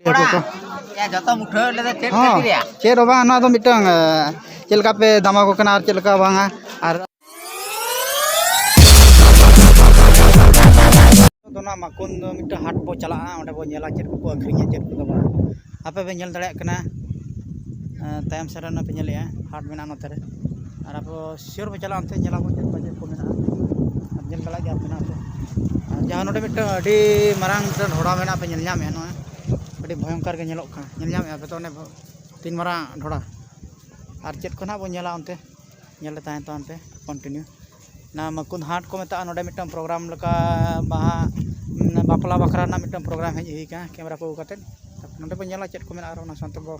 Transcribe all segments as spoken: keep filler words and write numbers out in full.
ᱦᱟᱹᱠᱩ ᱠᱚ᱾ ᱮ, ᱡᱚᱛᱚ ᱢᱩᱴᱷᱟᱹᱣ ᱞᱮᱫᱟ ᱪᱮᱫ ᱦᱚᱸ, ᱠᱷᱟᱹᱛᱤᱨ ᱭᱟ? ᱪᱮᱫ ᱦᱚᱸ ᱵᱟᱝ, ᱱᱚᱣᱟ ᱫᱚ ᱢᱤᱫᱴᱟᱝ, ᱮ, ᱪᱮᱫ ᱞᱮᱠᱟ ᱯᱮ ᱫᱟᱢᱟ ᱠᱚ ᱠᱟᱱᱟ ᱟᱨ ᱪᱮᱫ ᱞᱮᱠᱟ ᱵᱟᱝᱟ᱾ ᱟᱨ ᱫᱚ ᱱᱚᱣᱟ ᱢᱟᱠᱚᱱ ᱫᱚ ᱢᱤᱫᱴᱟᱝ ᱦᱟᱴ ᱵᱚ ᱪᱟᱞᱟᱜᱼᱟ, ᱚᱸᱰᱮ ᱵᱚ ᱧᱮᱞᱟ ᱪᱮᱫ ᱠᱚᱠᱚ ᱟᱹᱠᱷᱨᱤᱧᱟ, ᱪᱮᱫ ᱠᱚᱫᱚ ᱵᱟᱝ᱾ ᱟᱯᱮ ᱯᱮ ᱧᱮᱞ ᱫᱟᱲᱮᱭᱟᱜ ᱠᱟᱱᱟ, ᱮ, ᱛᱟᱭᱚᱢ ᱥᱮᱫ ᱨᱮ ᱚᱱᱟ ᱯᱮ ᱧᱮᱞᱮᱜᱼᱟ, ᱦᱟᱴ ᱢᱮᱱᱟᱜᱼᱟ ᱱᱚᱛᱮ ᱨᱮ᱾ ᱟᱨ ᱟᱵᱚ sure ᱵᱚ ᱪᱟᱞᱟᱜᱼᱟ ᱚᱱᱛᱮ, ᱧᱮᱞᱟᱵᱚ ᱪᱮᱫ ᱠᱚ, ᱪᱮᱫ ᱠᱚ ᱢᱮᱱᱟᱜᱼᱟ᱾ ᱟᱨ ᱧᱮᱞ ᱫᱟᱲᱮᱭᱟᱜ ᱜᱮᱭᱟ ᱯᱮ ᱱᱚᱛᱮ᱾ ᱟᱨ ᱡᱟᱦᱟᱸ ᱱᱚᱰᱮ ᱢᱤᱫᱴᱟᱝ ᱟᱹᱰᱤ ᱢᱟᱨᱟᱝ ᱢᱤᱫᱴᱟᱝ ᱰᱷᱚᱲᱟ ᱢᱮᱱᱟᱜᱼᱟ, ᱯᱮ ᱧᱮᱞ ᱧᱟᱢᱮᱜᱼᱟ, ᱱᱚᱣᱟ ᱟᱹᱰᱤ ᱵᱷᱚᱭᱚᱝᱠᱚᱨ ᱜᱮ ᱧᱮᱞᱚᱜ ᱠᱟᱱᱟ᱾ ᱧᱮᱞ ᱧᱟᱢᱮᱜᱼᱟ ᱯᱮ ᱛᱚ ᱚᱱᱮ ᱛᱤᱱ ᱢᱟᱨᱟᱝ ᱰᱷᱚᱲᱟ᱾ ᱟᱨ ᱪᱮᱫ ᱠᱚ ᱱᱟᱦᱟᱜ ᱵᱚᱱ ᱧᱮᱞᱟ ᱚᱱᱛᱮ, ᱧᱮᱞ ᱞᱮ ᱛᱟᱦᱮᱸ ᱛᱟᱦᱮᱸ ᱛᱮ continue᱾ ᱚᱱᱟ ᱢᱟᱠᱩᱱ ᱦᱟᱴ ᱠᱚ ᱢᱮᱛᱟᱜᱼᱟ, ᱱᱚᱰᱮ ᱢᱤᱫᱴᱟᱝ program ᱞᱮᱠᱟ, ᱵᱟᱦᱟ, ᱢᱟᱱᱮ ᱵᱟᱯᱞᱟ ᱵᱟᱠᱷᱨᱟ ᱨᱮᱱᱟᱜ ᱢᱤᱫᱴᱟᱝ program ᱦᱮᱡ ᱦᱩᱭ ᱠᱟᱱᱟ, camera ᱠᱚ ᱟᱹᱜᱩ ᱠᱟᱛᱮᱫ᱾ ᱱᱚᱰᱮ ᱵᱚᱱ ᱧᱮᱞᱟ ᱪᱮᱫ ᱠᱚ ᱢᱮᱱᱟᱜᱼᱟ, ᱟᱨ ᱚᱱᱟ ᱥᱟᱶᱛᱮ ᱵᱚ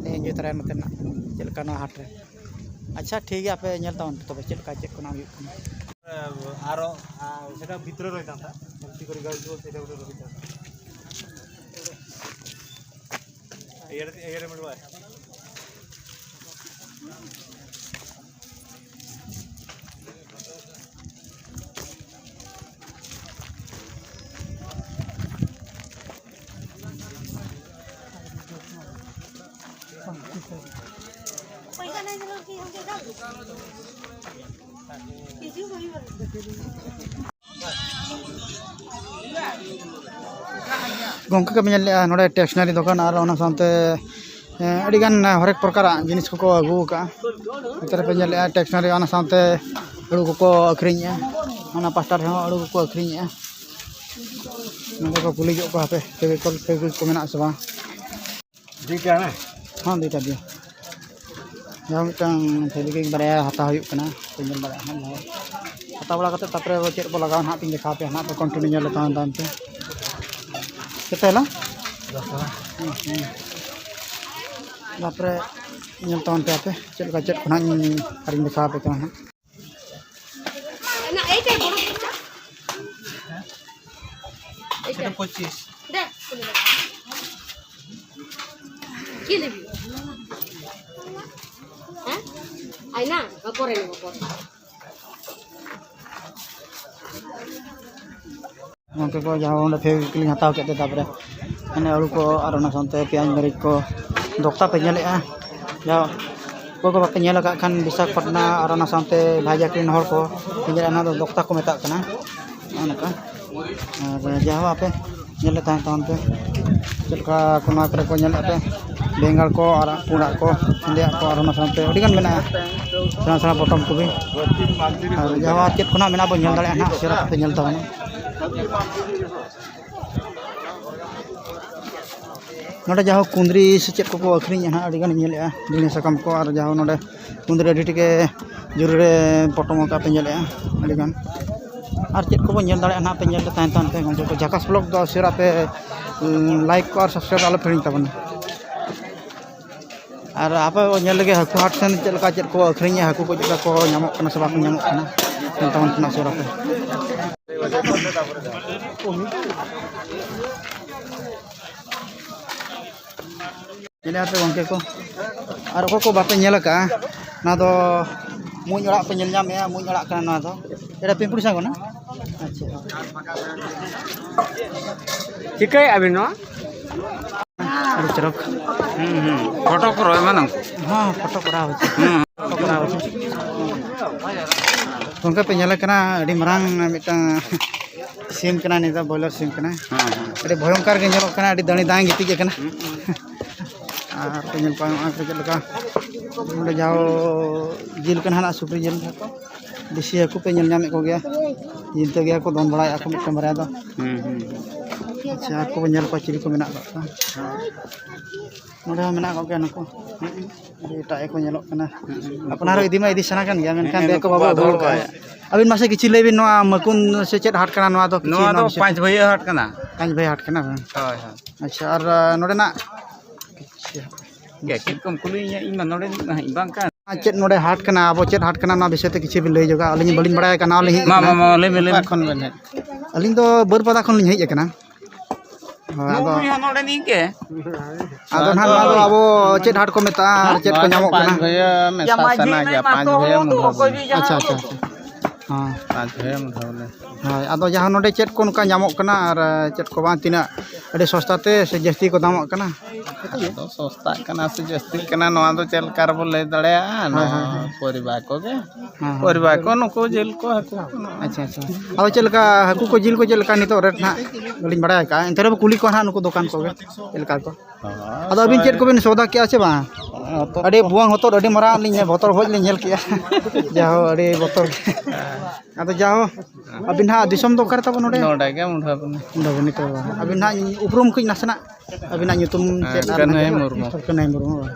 enjoy ᱛᱚᱨᱟᱭᱟ ᱱᱚᱛᱮᱱᱟᱜ ᱪᱮᱫ ᱞᱮᱠᱟ ᱱᱚᱣᱟ ᱦᱟᱴ ᱨᱮ᱾ ᱟᱪᱪᱷᱟ, ᱴᱷᱤᱠ ᱜᱮᱭᱟ, ᱟᱯᱮ ᱧᱮᱞ ᱛᱟᱵᱚᱱ ᱯᱮ ᱛᱚᱵᱮ ᱪᱮᱫ ᱞᱮᱠᱟ ᱪᱮᱫ ᱠᱚ ᱱᱟᱜ ᱦᱩᱭᱩᱜ ᱠᱟᱱᱟ᱾ ᱟᱨᱚ, ᱟᱨ ᱥᱮᱴᱟ ᱵᱷᱤᱛᱨᱮ ᱨᱚᱦᱤᱛᱟᱱᱛᱟ, ᱮᱢᱛᱤ ᱠᱚᱨᱤ ᱜᱟᱹᱲᱤ ᱠᱚ ᱥᱮᱴᱟ ᱵᱷᱤᱛᱨᱮ ᱨᱚᱦᱤᱛᱟᱱᱛᱟ᱾ ᱤᱭᱟᱹ ᱨᱮ, ᱤᱭᱟᱹ ᱨᱮ ᱢᱤᱫ ᱵᱟᱨ᱾ ᱜᱚᱝᱠᱮ ᱠᱚ ᱧᱮᱞ ᱞᱮᱜᱼᱟ ᱱᱚᱰᱮ stationery ᱫᱚᱠᱟᱱ, ᱟᱨ ᱚᱱᱟ ᱥᱟᱶᱛᱮ, ᱮᱸ, ᱟᱹᱰᱤᱜᱟᱱ ᱦᱚᱨᱮᱠ ᱯᱨᱚᱠᱟᱨᱟᱜ ᱡᱤᱱᱤᱥ ᱠᱚᱠᱚ ᱟᱹᱜᱩ ᱟᱠᱟᱫᱼᱟ᱾ ᱱᱚᱛᱮ ᱨᱮᱯᱮ ᱧᱮᱞ ᱞᱮᱜᱼᱟ stationery, ᱚᱱᱟ ᱥᱟᱶᱛᱮ ᱦᱩᱲᱩ ᱠᱚᱠᱚ ᱟᱹᱠᱷᱨᱤᱧᱮᱜᱼᱟ, ᱚᱱᱟ ᱯᱟᱥᱴᱟ ᱨᱮᱦᱚᱸ ᱦᱩᱲᱩ ᱠᱚᱠᱚ ᱟᱹᱠᱷᱨᱤᱧᱮᱜᱼᱟ᱾ ᱱᱚᱰᱮ ᱠᱚ ᱠᱩᱞᱤ ᱧᱚᱜ ᱠᱚᱣᱟ ᱦᱟᱯᱮ ᱯᱷᱮᱵᱤᱠᱚᱞ ᱯᱷᱮᱵᱤᱠᱚᱞ ᱠᱚ ᱢᱮᱱᱟᱜᱼᱟ ᱥᱮ ᱵᱟᱝ᱾ ᱫᱩᱭᱴᱟ ᱦᱮᱸ? ᱦᱚᱸ, ᱫᱩᱭᱴᱟ ᱫᱤᱭᱟ᱾ ᱡᱟᱦᱟᱸ ᱢᱤᱫᱴᱟᱝ ᱯᱷᱮᱵᱤᱠᱩᱭᱤᱠ ᱵᱟᱨᱭᱟ ᱦᱟᱛᱟᱣ ᱦᱩᱭᱩᱜ ᱠᱟᱱᱟ, ᱯᱮ ᱧᱮᱞ ᱫᱟᱲᱮᱭᱟᱜᱼᱟ ᱦᱟᱸᱜ᱾ ᱦᱟᱛᱟᱣ ᱵᱟᱲᱟ ᱠᱟᱛᱮᱫ ᱛᱟᱨᱯᱚᱨᱮ ᱟᱵᱚ ᱪᱮᱫ ᱵᱚ ᱞᱟᱜᱟᱣᱟ ᱦᱟᱸᱜ ᱯᱮ ᱫᱮᱠᱷᱟᱣ ᱯᱮᱭᱟ ᱦᱟᱸᱜ, ᱯᱮ continue ᱧᱮᱞ ᱞᱮ ᱛᱟᱵᱚᱱ ᱛᱟᱭᱚᱢ ᱛᱮ᱾ ᱪᱮᱫ ᱛᱟᱦᱮᱸ ᱞᱮᱱᱟ? ᱫᱚᱥ ᱴᱟᱠᱟ᱾ ᱦᱩᱸ, ᱦᱩᱸ᱾ ᱛᱟᱨᱯᱚᱨᱮ ᱧᱮᱞ ᱛᱟᱵᱚᱱ ᱯᱮ ᱟᱯᱮ ᱪᱮᱫ ᱞᱮᱠᱟ ᱪᱮᱫ ᱠᱚ ᱦᱟᱸᱜ ᱤᱧ ᱟᱨᱤᱧ ᱫᱮᱠᱷᱟᱣ ᱟᱯᱮ ᱠᱟᱱᱟ ᱦᱟᱸᱜ᱾ এটা পঁচিশ। দেখ, খুলে দেখ। কি নিবি? হ্যাঁ? আয় না? বা পরে নেবো, পরে। ᱜᱚᱝᱠᱮ ᱠᱚ ᱡᱟᱦᱟᱸ ᱚᱸᱰᱮ ᱯᱷᱮᱵᱤᱠᱩᱭᱤᱠ ᱞᱤᱧ ᱦᱟᱛᱟᱣ ᱠᱮᱫ ᱛᱮ, ᱛᱟᱨᱯᱚᱨᱮ ᱢᱟᱱᱮ ᱟᱹᱞᱩ ᱠᱚ ᱟᱨ ᱚᱱᱟ ᱥᱟᱶᱛᱮ ᱯᱮᱸᱭᱟᱡᱽ ᱢᱟᱹᱨᱤᱪ ᱠᱚ ᱫᱚᱠᱛᱟ ᱯᱮ ᱧᱮᱞᱮᱫᱼᱟ᱾ ᱡᱟ ᱚᱠᱚᱭ ᱠᱚ ᱵᱟᱯᱮ ᱧᱮᱞ ᱟᱠᱟᱫ ᱠᱷᱟᱱ, ᱵᱤᱥᱟᱠᱷᱟᱯᱟᱴᱱᱟ ᱟᱨ ᱚᱱᱟ ᱥᱟᱶᱛᱮ ᱵᱷᱟᱭᱡᱟᱠ ᱨᱮᱱ ᱦᱚᱲ ᱠᱚ ᱯᱮ ᱧᱮᱞᱮᱫᱼᱟ, ᱚᱱᱟ ᱫᱚ ᱫᱚᱠᱛᱟ ᱠᱚ ᱢᱮᱛᱟᱜ ᱠᱟᱱᱟ᱾ ᱱᱚᱜᱼᱚ ᱱᱚᱝᱠᱟ᱾ ᱟᱨ ᱡᱟᱦᱟᱸ ᱟᱯᱮ ᱧᱮᱞ ᱞᱮ ᱛᱟᱦᱮᱱ ᱛᱟᱵᱚᱱ ᱯᱮ, ᱪᱮᱫ ᱞᱮᱠᱟ ᱠᱚ ᱱᱚᱣᱟ ᱠᱚᱨᱮ ᱠᱚ ᱧᱮᱞᱮᱫᱼᱟ ᱯᱮ, ᱵᱮᱸᱜᱟᱲ ᱠᱚ, ᱟᱨᱟᱜ ᱯᱩᱸᱰᱟᱜ ᱠᱚ, ᱦᱮᱸᱫᱮᱭᱟᱜ ᱠᱚ, ᱟᱨ ᱚᱱᱟ ᱥᱟᱶᱛᱮ ᱟᱹᱰᱤᱜᱟᱱ ᱢᱮᱱᱟᱜᱼᱟ, ᱥᱮᱬᱟ ᱥᱮᱬᱟ ᱯᱚᱴᱚᱢ ᱠᱚᱵᱤ᱾ ᱟᱨ ᱡᱟᱦᱟᱸ ᱪᱮᱫ ᱠᱚ ᱱᱟᱜ ᱢᱮᱱᱟᱜᱼᱟ ᱵᱚᱱ ᱧᱮᱞ ᱫᱟᱲᱮᱭᱟᱜᱼᱟ ᱱᱟᱦᱟᱜ, ᱩᱥᱟᱹᱨᱟ ᱠᱟᱛᱮ ᱧᱮᱞ ᱛᱟᱵᱚᱱᱟ᱾ ᱱᱚᱰᱮ ᱡᱟᱦᱳᱠ ᱠᱩᱸᱫᱽᱨᱤ ᱥᱮ ᱪᱮᱫ ᱠᱚᱠᱚ ᱟᱹᱠᱷᱨᱤᱧᱮᱫᱼᱟ ᱱᱟᱦᱟᱜ, ᱟᱹᱰᱤᱜᱟᱱ ᱧᱮᱞᱮᱫᱼᱟ, ᱵᱤᱲᱤ ᱥᱟᱠᱟᱢ ᱠᱚ, ᱟᱨ ᱡᱟᱦᱳᱠ ᱱᱚᱰᱮ ᱠᱩᱸᱫᱽᱨᱤ ᱟᱹᱰᱤ ᱴᱷᱤᱠᱮ ᱡᱳᱨ ᱨᱮ ᱯᱚᱴᱚᱢ ᱟᱠᱟᱫ ᱯᱮ ᱧᱮᱞᱮᱫᱼᱟ ᱟᱹᱰᱤᱜᱟᱱ᱾ ᱟᱨ ᱪᱮᱫ ᱠᱚᱵᱚᱱ ᱧᱮᱞ ᱫᱟᱲᱮᱭᱟᱜᱼᱟ ᱱᱟᱦᱟᱜ, ᱯᱮ ᱧᱮᱞ ᱛᱮ ᱛᱟᱦᱮᱱ ᱛᱟᱦᱮᱱ ᱯᱮ ᱜᱚᱢᱠᱮ ᱠᱚ᱾ ᱡᱷᱟᱠᱟᱥ ᱵᱞᱚᱜᱽ ᱫᱚ ᱩᱥᱟᱹᱨᱟ ᱯᱮ ᱞᱟᱭᱤᱠ ᱠᱚ ᱟᱨ ᱥᱟᱵᱥᱠᱨᱟᱭᱤᱵᱽ ᱟᱞᱚ ᱯᱮ ᱦᱤᱲᱤᱧ ᱛᱟᱵᱚᱱᱟ᱾ ᱟᱨ ᱟᱯᱮ ᱧᱮᱞ ᱞᱮᱜᱮ ᱦᱟᱹᱠᱩ ᱦᱟᱴ ᱥᱮᱱ ᱪᱮᱫ ᱞᱮᱠᱟ ᱪᱮᱫ ᱠᱚ ᱟᱹᱠᱷᱨᱤᱧᱟ, ᱦᱟᱹᱠᱩ ᱠᱚ ᱪᱮᱫ ᱞᱮᱠᱟ ᱠᱚ ᱧᱟᱢᱚᱜ ᱠᱟᱱᱟ ᱥᱮ ᱵᱟᱠᱚ ᱧᱟᱢᱚᱜ ᱠᱟᱱᱟ, ᱧᱮᱞ ᱛᱟᱵᱚᱱ ᱯᱮ ᱱᱟᱜ ᱩᱥᱟᱹᱨᱟ ᱯᱮ᱾ ᱧᱮᱞᱮᱫᱼᱟ ᱯᱮ ᱜᱚᱢᱠᱮ ᱠᱚ, ᱟᱨ ᱚᱠᱚᱭ ᱠᱚ ᱵᱟᱯᱮ ᱧᱮᱞ ᱟᱠᱟᱫᱼᱟ, ᱱᱚᱣᱟ ᱫᱚ ᱢᱩᱸᱡ ᱟᱲᱟᱜ ᱯᱮ ᱧᱮᱞ ᱧᱟᱢᱮᱫᱼᱟ, ᱢᱩᱸᱡ ᱟᱲᱟᱜ ᱠᱟᱱᱟ ᱱᱚᱣᱟ ᱫᱚ᱾ ᱮᱴᱟ ᱯᱤᱢᱯᱩᱲ ᱥᱟᱝ ᱠᱟᱱᱟ᱾ ᱟᱪᱪᱷᱟ᱾ ᱪᱤᱠᱟᱹᱭᱮᱫᱼᱟ ᱵᱤᱱ ᱱᱚᱣᱟ? ᱟᱹᱰᱤ ᱪᱚᱨᱚᱠ᱾ ᱦᱩᱸ, ᱦᱩᱸ᱾ ᱯᱷᱳᱴᱳ ᱠᱚ ᱨᱚᱦᱚᱭ ᱢᱟ ᱱᱚᱝᱠᱟ᱾ ᱦᱚᱸ, ᱯᱷᱳᱴᱳ ᱠᱚᱨᱟᱣ ᱦᱚᱪᱚ᱾ ᱦᱩᱸ᱾ ᱯᱷᱳᱴᱳ ᱠᱚᱨᱟᱣ ᱦᱚᱪᱚ᱾ ᱜᱚᱢᱠᱮ ᱯᱮ ᱧᱮᱞᱮ ᱠᱟᱱᱟ, ᱟᱹᱰᱤ ᱢᱟᱨᱟᱝ ᱢᱤᱫᱴᱟᱝ ᱥᱤᱢ ᱠᱟᱱᱟᱭ, ᱱᱤᱭᱟᱹ ᱫᱚ ᱵᱚᱭᱞᱟᱨ ᱥᱤᱢ ᱠᱟᱱᱟᱭ᱾ ᱦᱮᱸ, ᱦᱮᱸ᱾ ᱟᱹᱰᱤ ᱵᱷᱚᱭᱚᱝᱠᱟᱨ ᱜᱮ ᱧᱮᱞᱚᱜ ᱠᱟᱱᱟ, ᱟᱹᱰᱤ ᱫᱟᱲᱮ ᱫᱟᱭᱮ ᱜᱤᱛᱤᱡ ᱟᱠᱟᱱᱟ᱾ ᱦᱩᱸ, ᱦᱩᱸ᱾ ᱟᱨ ᱯᱮ ᱧᱮᱞ ᱠᱚᱣᱟ ᱱᱚᱜᱼᱚᱭ ᱪᱮᱫ ᱞᱮᱠᱟ ᱱᱚᱰᱮ ᱡᱟᱣ ᱡᱤᱞ ᱠᱟᱱᱟ ᱱᱟᱜ, ᱥᱩᱠᱨᱤ ᱡᱤᱞ᱾ ᱫᱮᱥᱤ ᱦᱟᱹᱠᱩ ᱯᱮ ᱧᱮᱞ ᱧᱟᱢᱮᱫ ᱠᱚᱜᱮᱭᱟ, ᱡᱤᱱᱛᱟᱹ ᱜᱮᱭᱟ ᱠᱚ, ᱫᱚᱱ ᱵᱟᱲᱟᱭᱮᱫᱼᱟ ᱠᱚ ᱢᱤᱫᱴᱟᱝ ᱵᱟᱨᱭᱟ ᱫᱚ᱾ ᱦᱩᱸ, ᱦᱩᱸ᱾ ᱟᱪᱪᱷᱟ, ᱟᱨ ᱠᱚᱵᱚᱱ ᱧᱮᱞ ᱠᱚᱣᱟ ᱪᱤᱞᱤ ᱠᱚ ᱢᱮᱱᱟᱜ ᱟᱠᱟᱫ ᱠᱚᱣᱟ᱾ ᱱᱚᱰᱮ ᱦᱚᱸ ᱢᱮᱱᱟᱜ ᱠᱚᱜᱮᱭᱟ ᱱᱩᱠᱩ, ᱟᱹᱰᱤ ᱮᱴᱟᱜ ᱜᱮᱠᱚ ᱧᱮᱞᱚᱜ ᱠᱟᱱᱟ᱾ ᱦᱩᱸ, ᱦᱩᱸ᱾ ᱟᱯᱱᱟᱨ ᱦᱚᱸ ᱤᱫᱤ ᱢᱟ ᱤᱫᱤ ᱥᱟᱱᱟ ᱠᱟᱱ ᱜᱮᱭᱟ, ᱢᱮᱱᱠᱷᱟᱱ ᱦᱮᱸ, ᱵᱮᱜᱽ ᱠᱚ ᱱᱩᱠᱩ ᱵᱟᱵᱚ ᱠᱚ ᱟᱹᱜᱩ ᱫᱚᱦᱚ ᱟᱠᱟᱫᱼᱟ᱾ ᱠᱟᱜᱼᱟ᱾ ᱟᱹᱵᱤᱱ ᱢᱟᱥᱮ ᱠᱤᱪᱷᱩ ᱞᱟᱹᱭ ᱵᱤᱱ, ᱱᱚᱣᱟ ᱢᱟᱹᱠᱩᱱ ᱥᱮ ᱪᱮᱫ ᱦᱟᱴ ᱠᱟᱱᱟ ᱱᱚᱣᱟ ᱫᱚ? ᱱᱚᱣᱟ ᱠᱤᱪᱷᱩ ᱫᱚ ᱱᱚᱣᱟ ᱵᱤᱥᱚᱭ ᱯᱟᱸᱪ ᱛᱮ᱾ ᱵᱷᱟᱹᱭᱟᱹ ᱦᱟᱴ ᱠᱟᱱᱟ᱾ ᱯᱟᱸᱪ ᱵᱷᱟᱹᱭᱟᱹ ᱦᱟᱴ ᱠᱟᱱᱟ ᱵᱟᱝ? ᱦᱳᱭ, ᱦᱳᱭ᱾ ᱟᱪᱪᱷᱟ, ᱟᱨ, ᱟ, ᱱᱚᱰᱮᱱᱟᱜ ᱪᱮᱫ ᱠᱚᱢ ᱠᱩᱞᱤᱭᱤᱧᱟ? ᱤᱧ ᱢᱟ ᱱᱚᱰᱮ ᱱᱤᱡ ᱢᱟ ᱦᱟᱸᱜ ᱤᱧ ᱵᱟᱝ ᱠᱟᱱ᱾ ᱟᱨ ᱪᱮᱫ ᱱᱚᱰᱮ ᱦᱟᱴ ᱠᱟᱱᱟ, ᱟᱵᱚ ᱪᱮᱫ ᱦᱟᱴ ᱠᱟᱱᱟ, ᱚᱱᱟ ᱵᱤᱥᱚᱭ ᱛᱮ ᱠᱤᱪᱷᱩ ᱵᱤᱱ ᱞᱟᱹᱭ ᱧᱚᱜᱟ? ᱟᱹᱞᱤᱧ ᱵᱟᱹᱞᱤᱧ ᱵᱟᱲᱟᱭ ᱠᱟᱱᱟ, ᱱᱟᱣᱟ ᱞᱤᱧ ᱦᱮᱡ ᱢᱟ, ᱟᱠᱟᱱᱟ᱾ ᱢᱟ, ᱢᱟ, ᱞᱟᱹᱭ ᱢᱮ, ᱞᱟᱹᱭ ᱢᱮ᱾ ᱚᱠᱟ ᱠᱷᱚᱱ ᱵᱮᱱ ᱦᱮᱡ? ᱟᱹᱞᱤᱧ ᱫᱚ ᱵᱟᱹᱨᱯᱟᱫᱟ ᱠᱷᱚᱱ ᱞᱤᱧ ᱦᱮᱡ ᱟᱠᱟᱱᱟ᱾ ᱦᱳᱭ, ᱟᱫᱚ ᱱᱩᱭ ᱦᱚᱸ ᱱᱚᱰᱮ ᱱᱤᱡ ᱜᱮ᱾ ᱟᱫᱚ ᱱᱟᱦᱟᱜ ᱱᱚᱣᱟ ᱫᱚ ᱟᱵᱚ ᱪᱮᱫ ᱦᱟᱴ ᱠᱚ ᱢᱮᱛᱟᱜᱼᱟ ᱟᱨ ᱪᱮᱫ ᱠᱚ ᱱᱚᱣᱟ ᱫᱚ ᱧᱟᱢᱚᱜ ᱯᱟᱸᱪ ᱠᱟᱱᱟ? ᱵᱷᱟᱹᱭᱟᱹ ᱢᱮᱥᱟ ᱥᱟᱱᱟ ᱜᱮᱭᱟ, ᱯᱟᱸᱪ ᱵᱷᱟᱹᱭᱟᱹ ᱢᱩᱞᱦᱟᱹ ᱵᱚᱱ᱾ ᱟᱪᱪᱷᱟ, ᱟᱪᱪᱷᱟ, ᱟᱪᱪᱷᱟ᱾ ᱦᱮᱸ᱾ ᱯᱟᱸᱪ ᱪᱷᱚᱭ ᱢᱩᱴᱷᱟᱹ ᱵᱚᱞᱮ᱾ ᱦᱳᱭ, ᱟᱫᱚ ᱡᱟᱦᱟᱸ ᱱᱚᱰᱮ ᱪᱮᱫ ᱠᱚ ᱱᱚᱝᱠᱟ ᱧᱟᱢᱚᱜ ᱠᱟᱱᱟ ᱟᱨ ᱪᱮᱫ ᱠᱚ ᱵᱟᱝ, ᱛᱤᱱᱟᱹᱜ ᱟᱹᱰᱤ ᱥᱚᱥᱛᱟ ᱛᱮ ᱥᱮ ᱡᱟᱹᱥᱛᱤ ᱠᱚ ᱫᱟᱢᱚᱜ ᱠᱟᱱᱟ? ᱟᱫᱚ ᱥᱚᱥᱛᱟᱜ ᱠᱟᱱᱟ ᱥᱮ ᱡᱟᱹᱥᱛᱤᱜ ᱠᱟᱱᱟ, ᱱᱚᱣᱟ ᱫᱚ ᱪᱮᱫ ᱞᱮᱠᱟ ᱨᱮᱵᱚ ᱞᱟᱹᱭ ᱫᱟᱲᱮᱭᱟᱜᱼᱟ? ᱦᱳᱭ, ᱦᱳᱭ, ᱱᱚᱣᱟ ᱦᱳᱭ᱾ ᱯᱚᱨᱤᱵᱟᱨ ᱠᱚᱜᱮ᱾ ᱦᱮᱸ, ᱦᱮᱸ᱾ ᱯᱚᱨᱤᱵᱟᱨ ᱠᱚ, ᱱᱩᱠᱩ ᱡᱤᱞ ᱠᱚ, ᱦᱟᱹᱠᱩ ᱠᱚ, ᱱᱚᱣᱟ᱾ ᱟᱪᱪᱷᱟ, ᱟᱪᱪᱷᱟ᱾ ᱟᱫᱚ ᱪᱮᱫ ᱞᱮᱠᱟ ᱦᱟᱹᱠᱩ ᱠᱚ ᱡᱤᱞ ᱠᱚ ᱪᱮᱫ ᱞᱮᱠᱟ ᱱᱤᱛᱚᱜ ᱨᱮᱴ ᱱᱟᱦᱟᱜ? ᱵᱟᱹᱞᱤᱧ ᱵᱟᱲᱟᱭ ᱟᱠᱟᱫᱼᱟ, ᱮᱱᱛᱮ ᱨᱮᱦᱚᱸ ᱠᱩᱞᱤ ᱠᱚᱣᱟ ᱱᱟᱦᱟᱜ ᱱᱩᱠᱩ ᱫᱚᱠᱟᱱ ᱠᱚᱜᱮ ᱪᱮᱫ ᱞᱮᱠᱟ ᱠᱚ᱾ ᱦᱳᱭ᱾ ᱟᱫᱚ ᱟᱹᱵᱤᱱ ᱪᱮᱫ ᱠᱚᱵᱤᱱ ᱥᱚᱣᱫᱟ ᱠᱮᱜᱼᱟ ᱥᱮ ᱵᱟᱝ? ᱦᱚᱛᱚᱫ ᱟᱹᱰᱤ ᱠᱚ᱾ ᱵᱚᱦᱟᱝ ᱦᱚᱛᱚᱫ, ᱟᱹᱰᱤ ᱢᱟᱨᱟᱝ ᱞᱤᱧ ᱵᱚᱛᱚᱨ ᱵᱷᱚᱡ ᱞᱤᱧ ᱧᱮᱞ ᱠᱮᱜᱼᱟ᱾ ᱡᱟᱦᱳ, ᱟᱹᱰᱤ ᱵᱚᱛᱚᱨ᱾ ᱟᱫᱚ ᱡᱟᱦᱳ, ᱟᱹᱵᱤᱱ ᱦᱟᱸᱜ ᱫᱤᱥᱚᱢ ᱫᱚ ᱚᱠᱟᱨᱮ ᱛᱟᱵᱚᱱ ᱱᱚᱰᱮ? ᱱᱚᱰᱮ ᱜᱮ ᱢᱩᱰᱷᱟᱹ ᱵᱚᱱ᱾ ᱱᱚᱰᱮ ᱵᱚᱱ ᱱᱤᱛᱚᱜ ᱫᱚ᱾ ᱟᱹᱵᱤᱱ ᱦᱟᱸᱜ ᱩᱯᱨᱩᱢ ᱠᱟᱹᱡ ᱱᱟᱥᱮᱱᱟᱜ ᱟᱹᱵᱤᱱᱟᱜ ᱧᱩᱛᱩᱢ ᱪᱮᱫ ᱟᱨ ᱠᱟᱹᱱᱟᱹᱭ ᱢᱩᱨᱢᱩ᱾ ᱠᱟᱹᱱᱟᱹᱭ ᱢᱩᱨᱢᱩ, ᱵᱟᱝ?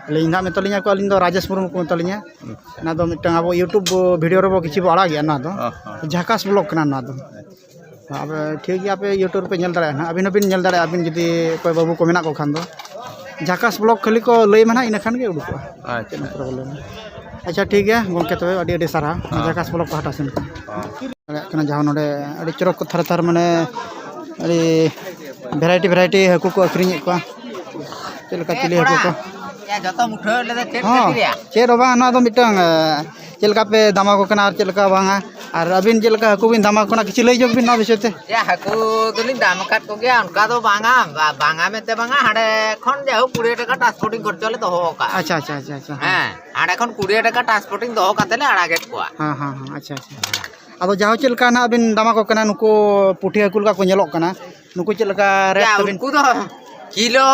ᱟᱹᱞᱤᱧ ᱱᱟᱦᱟᱜ ᱢᱮᱛᱟᱞᱤᱧᱟ ᱠᱚ, ᱟᱹᱞᱤᱧ ᱫᱚ ᱨᱟᱡᱮᱥ ᱢᱩᱨᱢᱩ ᱠᱚ ᱢᱮᱛᱟᱞᱤᱧᱟ᱾ ᱟᱪᱪᱷᱟ᱾ ᱚᱱᱟ ᱫᱚ ᱢᱤᱫᱴᱟᱝ ᱟᱵᱚ YouTube video ᱨᱮᱵᱚ ᱠᱤᱪᱷᱩ ᱵᱚ ᱟᱲᱟᱜ ᱜᱮᱭᱟ, ᱚᱱᱟ ᱫᱚ ᱚ ᱦᱚᱸ᱾ ᱡᱷᱟᱠᱟᱥ vlog ᱠᱟᱱᱟ ᱚᱱᱟ ᱫᱚ᱾ ᱟᱪᱪᱷᱟ᱾ ᱟᱯᱮ ᱴᱷᱤᱠ ᱜᱮᱭᱟ, ᱟᱯᱮ YouTube ᱨᱮᱯᱮ ᱧᱮᱞ ᱫᱟᱲᱮᱭᱟᱜᱼᱟ ᱱᱟᱦᱟᱜ, ᱟᱹᱵᱤᱱ ᱦᱚᱸᱵᱤᱱ ᱧᱮᱞ ᱫᱟᱲᱮᱭᱟᱜᱼᱟ, ᱟᱹᱵᱤᱱ ᱡᱩᱫᱤ ᱚᱠᱚᱭ ᱵᱟᱹᱵᱩ ᱠᱚ ᱢᱮᱱᱟᱜ ᱠᱚ ᱠᱷᱟᱱ ᱫᱚ᱾ ᱡᱷᱟᱠᱟᱥ vlog ᱠᱷᱟᱹᱞᱤ ᱠᱚ ᱞᱟᱹᱭ ᱢᱟ ᱱᱟᱦᱟᱜ, ᱤᱱᱟᱹ ᱠᱷᱟᱱ ᱜᱮ ᱩᱰᱩᱠᱚᱜᱼᱟ᱾ ᱟᱪᱪᱷᱟ᱾ ᱪᱮᱫ ᱦᱚᱸ problem ᱵᱟᱝ᱾ ᱟᱪᱪᱷᱟ, ᱴᱷᱤᱠ ᱜᱮᱭᱟ ᱜᱚᱢᱠᱮ, ᱛᱚᱵᱮ ᱟᱹᱰᱤ ᱟᱹᱰᱤ ᱥᱟᱨᱦᱟᱣ ᱦᱮᱸ᱾ ᱡᱷᱟᱠᱟᱥ vlog ᱯᱟᱦᱴᱟ ᱥᱮᱱ ᱠᱷᱚᱱ᱾ ᱦᱮᱸ᱾ ᱫᱟᱲᱮᱭᱟᱜ ᱠᱟᱱᱟ, ᱡᱟᱦᱟᱸ ᱱᱚᱰᱮ ᱟᱹᱰᱤ ᱪᱚᱨᱚᱠ ᱠᱚ ᱛᱷᱟᱨ ᱛᱷᱟᱨ, ᱢᱟᱱᱮ, ᱟᱹᱰᱤ variety variety ᱦᱟᱹᱠᱩ ᱠᱚ ᱟᱹᱠᱷᱨᱤᱧᱮᱫ ᱠᱚᱣᱟ᱾ ᱪᱮᱫ ᱞᱮᱠᱟ ᱪᱤᱞᱤ ᱦᱟᱹᱠᱩ ᱠᱚ? ᱭᱟ, ᱡᱚᱛᱚ ᱢᱩᱴᱷᱟᱹᱣ ᱞᱮᱫᱟ ᱪᱮᱫ ᱦᱚᱸ, ᱠᱷᱟᱹᱛᱤᱨ ᱭᱟ? ᱪᱮᱫ ᱦᱚᱸ ᱵᱟᱝ, ᱱᱚᱣᱟ ᱫᱚ ᱢᱤᱫᱴᱟᱝ, ᱮ, ᱪᱮᱫ ᱞᱮᱠᱟ ᱯᱮ ᱫᱟᱢᱟ ᱠᱚ ᱠᱟᱱᱟ ᱟᱨ ᱪᱮᱫ ᱞᱮᱠᱟ ᱵᱟᱝᱟ, ᱟᱨ ᱟᱹᱵᱤᱱ ᱪᱮᱫ ᱞᱮᱠᱟ ᱦᱟᱹᱠᱩ ᱵᱤᱱ ᱫᱟᱢᱟ ᱠᱚ ᱠᱟᱱᱟ, ᱠᱤᱪᱷᱩ ᱞᱟᱹᱭ ᱧᱚᱜ ᱵᱤᱱ ᱱᱚᱣᱟ ᱵᱤᱥᱚᱭ ᱛᱮ᱾ ᱭᱟ, ᱦᱟᱹᱠᱩ ᱫᱚᱞᱤᱧ ᱫᱟᱢ ᱟᱠᱟᱫ ᱠᱚᱜᱮᱭᱟ, ᱚᱱᱠᱟ ᱫᱚ ᱵᱟᱝᱟ, ᱵᱟ-, ᱵᱟᱝᱟ ᱢᱮᱱᱛᱮ ᱵᱟᱝᱟ, ᱦᱟᱸᱰᱮ ᱠᱷᱚᱱ ᱡᱟᱭᱦᱳᱠ ᱠᱩᱲᱤ ᱴᱟᱠᱟ transporting ᱠᱷᱚᱨᱪᱟ ᱞᱮ ᱫᱚᱦᱚ ᱟᱠᱟᱫᱼᱟ᱾ ᱟᱪᱪᱷᱟ, ᱟᱪᱪᱷᱟ, ᱟᱪᱪᱷᱟ, ᱟᱪᱪᱷᱟ, ᱦᱮᱸ᱾ ᱦᱮᱸ, ᱦᱟᱸᱰᱮ ᱠᱷᱚᱱ ᱠᱩᱲᱤ ᱴᱟᱠᱟ transporting ᱫᱚᱦᱚ ᱠᱟᱛᱮ ᱞᱮ ᱟᱲᱟᱜᱮᱫ ᱠᱚᱣᱟ᱾ ᱦᱮᱸ, ᱦᱮᱸ, ᱦᱮᱸ, ᱟᱪᱪᱷᱟ, ᱟᱪᱪᱷᱟ᱾ ᱟᱫᱚ ᱡᱟᱦᱳ, ᱪᱮᱫ ᱞᱮᱠᱟ ᱱᱟᱦᱟᱜ ᱵᱤᱱ ᱫᱟᱢᱟ ᱠᱚ ᱠᱟᱱᱟ, ᱱᱩᱠᱩ ᱯᱩᱴᱷᱤ ᱦᱟᱹᱠᱩ ᱞᱮᱠᱟ ᱠᱚ ᱧᱮᱞᱚᱜ ᱠᱟᱱᱟ, ᱱᱩᱠᱩ ᱪᱮᱫ ᱞᱮᱠᱟ rate ᱭᱟ, ᱛᱟᱵᱤᱱ? ᱩᱱᱠᱩ ᱫᱚ ᱠᱤᱞᱳ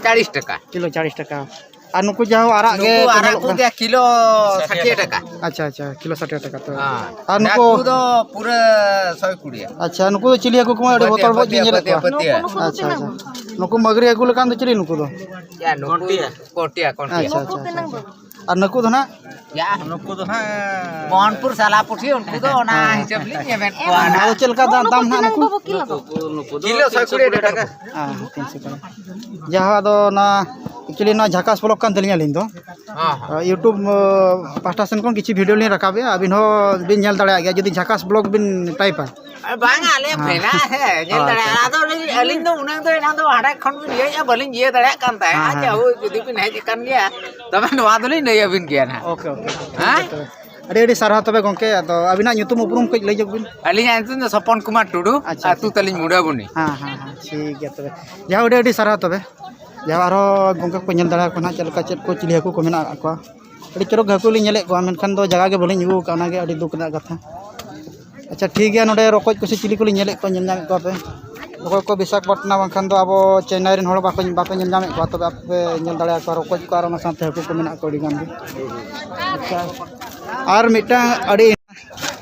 ᱪᱟᱲᱤᱥ ᱴᱟᱠᱟ᱾ ᱠᱤᱞᱳ ᱪᱟᱲᱤᱥ ᱴᱟᱠᱟ᱾ ᱟᱨ ᱱᱩᱠᱩ ᱡᱟᱦᱳ ᱟᱨᱟᱜ ᱜᱮ ᱱᱩᱠᱩ ᱠᱚ ᱟᱨᱟᱜ ᱧᱮᱞᱚᱜ ᱠᱚ ᱠᱟᱱᱟ? ᱜᱮᱭᱟ ᱠᱤᱞᱳ ᱥᱟᱴᱷᱤᱭᱟᱹ ᱴᱟᱠᱟ᱾ ᱟᱪᱪᱷᱟ, ᱟᱪᱪᱷᱟ, ᱠᱤᱞᱳ ᱥᱟᱴᱷᱤᱭᱟᱹ ᱴᱟᱠᱟ ᱛᱚ᱾ ᱦᱮᱸ᱾ ᱟᱨ ᱱᱩᱠᱩ ᱱᱩᱠᱩ ᱫᱚ ᱯᱩᱨᱟᱹ ᱥᱚᱭ ᱠᱩᱲᱤ᱾ ᱟᱪᱪᱷᱟ, ᱱᱩᱠᱩ ᱫᱚ ᱪᱤᱞᱤ ᱦᱟᱹᱠᱩ ᱠᱚᱢᱟ ᱟᱹᱰᱤ ᱵᱚᱛᱚᱨ ᱵᱚᱡ ᱜᱮ ᱯᱟᱹᱛᱭᱟᱹ, ᱧᱮᱞᱮᱫ ᱯᱟᱹᱛᱭᱟᱹ, ᱠᱚᱣᱟ᱾ ᱯᱟᱹᱛᱭᱟᱹ᱾ ᱟᱪᱪᱷᱟ, ᱟᱪᱪᱷᱟ᱾ ᱱᱩᱠᱩ ᱢᱟᱹᱜᱽᱨᱤ ᱦᱟᱹᱠᱩ ᱞᱮᱠᱟᱱ ᱫᱚ ᱪᱤᱞᱤ ᱱᱩᱠᱩ ᱫᱚ? ᱭᱟ, ᱱᱩᱠᱩ ᱠᱚᱴᱤᱭᱟ᱾ ᱠᱚᱴᱤᱭᱟ, ᱠᱚᱴᱤᱭᱟ᱾ ᱟᱪᱪᱷᱟ, ᱟᱪᱪᱷᱟ, ᱟᱪᱪᱷᱟ, ᱟᱪᱪᱷᱟ᱾ ᱟᱨ ᱱᱩᱠᱩ ᱫᱚ ᱱᱟᱜ? ᱭᱟ, ᱱᱩᱠᱩ ᱫᱚ ᱱᱟᱜ ᱢᱳᱦᱚᱱᱯᱩᱨ ᱥᱟᱞᱟ ᱯᱩᱴᱷᱤ, ᱩᱱᱠᱩ ᱫᱚ ᱚᱱᱟ ᱦᱮᱸ, ᱦᱮᱸ, ᱦᱤᱥᱟᱹᱵ ᱞᱤᱧ ᱮᱢᱮᱫ ᱠᱚᱣᱟ ᱱᱟᱜ᱾ ᱟᱫᱚ ᱪᱮᱫ ᱞᱮᱠᱟ ᱫᱟᱢ, ᱫᱟᱢ ᱱᱟᱜ ᱱᱩᱠᱩ? ᱠᱤᱞᱳ ᱥᱚᱭ ᱠᱩᱲᱤ ᱴᱟᱠᱟ᱾ ᱦᱮᱸ, ᱛᱤᱱᱥᱚ ᱴᱟᱠᱟ᱾ ᱡᱟᱦᱟᱸ ᱫᱚ ᱚᱱᱟ actually ᱱᱚᱣᱟ ᱡᱷᱟᱠᱟᱥ vlog ᱠᱟᱱ ᱛᱟᱹᱞᱤᱧᱟ ᱟᱹᱞᱤᱧ ᱫᱚ᱾ ᱦᱚᱸ, ᱦᱚᱸ᱾ YouTube, ᱟᱸ, ᱯᱟᱦᱴᱟ ᱥᱮᱱ ᱠᱷᱚᱱ ᱠᱤᱪᱷᱩ video ᱞᱤᱧ ᱨᱟᱠᱟᱵᱮᱜᱼᱟ, ᱟᱹᱵᱤᱱ ᱦᱚᱸ ᱵᱤᱱ ᱧᱮᱞ ᱫᱟᱲᱮᱭᱟᱜ ᱜᱮᱭᱟ ᱡᱩᱫᱤ ᱡᱷᱟᱠᱟᱥ vlog ᱵᱤᱱ type-ᱟ᱾ ᱟᱨ ᱵᱟᱝᱟ, ᱟᱞᱮ ᱦᱮᱸ᱾ ᱢᱮᱱᱟᱜᱼᱟ, ᱦᱮᱸ, ᱧᱮᱞ ᱦᱳᱭ, ᱫᱟᱲᱮᱭᱟᱜᱼᱟ᱾ ᱦᱳᱭ᱾ ᱟᱫᱚ ᱟᱹᱞᱤᱧ, ᱟᱹᱞᱤᱧ ᱫᱚ ᱩᱱᱟᱹᱝ ᱫᱚ ᱮᱱᱟᱝ ᱫᱚ ᱦᱟᱸᱰᱮ ᱠᱷᱚᱱ ᱵᱤᱱ ᱤᱭᱟᱹᱭᱮᱫᱼᱟ, ᱵᱟᱹᱞᱤᱧ ᱤᱭᱟᱹ ᱫᱟᱲᱮᱭᱟᱜ ᱠᱟᱱ ᱛᱟᱦᱮᱸᱫ᱾ ᱦᱮᱸ, ᱟᱪᱪᱷᱟ, ᱦᱮᱸ᱾ ᱦᱳᱭ, ᱡᱩᱫᱤ ᱵᱤᱱ ᱦᱮᱡ ᱟᱠᱟᱱ ᱜᱮᱭᱟ, ᱛᱚᱵᱮ ᱱᱚᱣᱟ ᱫᱚᱞᱤᱧ ᱞᱟᱹᱭ ᱟᱹᱵᱤᱱ ᱜᱮᱭᱟ ᱱᱟᱦᱟᱜ᱾ OK, OK, ᱴᱷᱤᱠ ᱦᱮᱸ? ᱜᱮᱭᱟ ᱛᱚᱵᱮ᱾ ᱟᱹᱰᱤ ᱟᱹᱰᱤ ᱥᱟᱨᱦᱟᱣ ᱛᱚᱵᱮ ᱜᱚᱢᱠᱮ᱾ ᱟᱫᱚ ᱟᱹᱵᱤᱱᱟᱜ ᱧᱩᱛᱩᱢ ᱩᱯᱨᱩᱢ ᱠᱟᱹᱡ ᱞᱟᱹᱭ ᱧᱚᱜ ᱵᱤᱱ᱾ ᱟᱹᱞᱤᱧᱟᱜ ᱧᱩᱛᱩᱢ ᱫᱚ ᱥᱚᱯᱚᱱ ᱠᱩᱢᱟᱨ ᱴᱩᱰᱩ᱾ ᱟᱪᱪᱷᱟ, ᱟᱹᱛᱩ ᱟᱪᱪᱷᱟ᱾ ᱛᱟᱹᱞᱤᱧ ᱢᱩᱰᱟᱹᱵᱩᱱᱤ᱾ ᱦᱮᱸ, ᱦᱮᱸ, ᱦᱮᱸ, ᱴᱷᱤᱠ ᱜᱮᱭᱟ ᱛᱚᱵᱮ᱾ ᱡᱟᱦᱟᱸ ᱟᱹᱰᱤ ᱟᱹᱰᱤ ᱥᱟᱨᱦᱟᱣ ᱛᱚᱵᱮ᱾ ᱡᱟᱦᱟᱸ ᱟᱨᱦᱚᱸ ᱜᱚᱢᱠᱮ ᱠᱚ ᱧᱮᱞ ᱫᱟᱲᱮᱭᱟᱠᱚ ᱱᱟᱦᱟᱜ ᱪᱮᱫ ᱞᱮᱠᱟ ᱪᱮᱫ ᱠᱚ ᱪᱤᱞᱤ ᱦᱟᱹᱠᱩ ᱠᱚ ᱢᱮᱱᱟᱜ ᱟᱠᱟᱫ ᱠᱚᱣᱟ᱾ ᱟᱹᱰᱤ ᱪᱚᱨᱚᱠ ᱦᱟᱹᱠᱩ ᱞᱤᱧ ᱧᱮᱞᱮᱫ ᱠᱚᱣᱟ, ᱢᱮᱱᱠᱷᱟᱱ ᱫᱚ ᱡᱟᱭᱜᱟ ᱜᱮ ᱵᱟᱹᱞᱤᱧ ᱟᱹᱜᱩ ᱟᱠᱟᱫᱼᱟ, ᱚᱱᱟᱜᱮ ᱟᱹᱰᱤ ᱫᱩᱠ ᱨᱮᱱᱟᱜ ᱠᱟᱛᱷᱟ᱾ ᱟᱪᱪᱷᱟ, ᱴᱷᱤᱠ ᱜᱮᱭᱟ, ᱱᱚᱰᱮ ᱨᱚᱠᱚᱡ ᱠᱚ ᱥᱮ ᱪᱤᱞᱤ ᱠᱚᱞᱤᱧ ᱧᱮᱞᱮᱫ ᱠᱚᱣᱟ, ᱧᱮᱞ ᱧᱟᱢᱮᱫ ᱠᱚᱣᱟ ᱯᱮ᱾ ᱨᱚᱠᱚᱡ ᱠᱚ ᱵᱤᱥᱟᱠᱷᱟᱯᱟᱴᱱᱟ ᱵᱟᱝᱠᱷᱟᱱ ᱫᱚ ᱟᱵᱚ ᱪᱮᱱᱱᱟᱭ ᱨᱮᱱ ᱦᱚᱲ ᱵᱟᱠᱚ, ᱵᱟᱯᱮ ᱧᱮᱞ ᱧᱟᱢᱮᱫ ᱠᱚᱣᱟ, ᱛᱚᱵᱮ ᱟᱯᱮ ᱯᱮ ᱧᱮᱞ ᱫᱟᱲᱮᱭᱟᱠᱚᱣᱟ ᱨᱚᱠᱚᱡ ᱠᱚ ᱟᱨ ᱚᱱᱟ ᱥᱟᱶᱛᱮ ᱦᱟᱹᱠᱩ ᱠᱚ ᱢᱮᱱᱟᱜ ᱠᱚᱣᱟ ᱟᱹᱰᱤ ᱜᱟᱱ ᱜᱮ᱾ ᱟᱪᱪᱷᱟ, ᱟᱨ ᱢᱤᱫᱴᱟᱝ ᱟᱹᱰᱤ,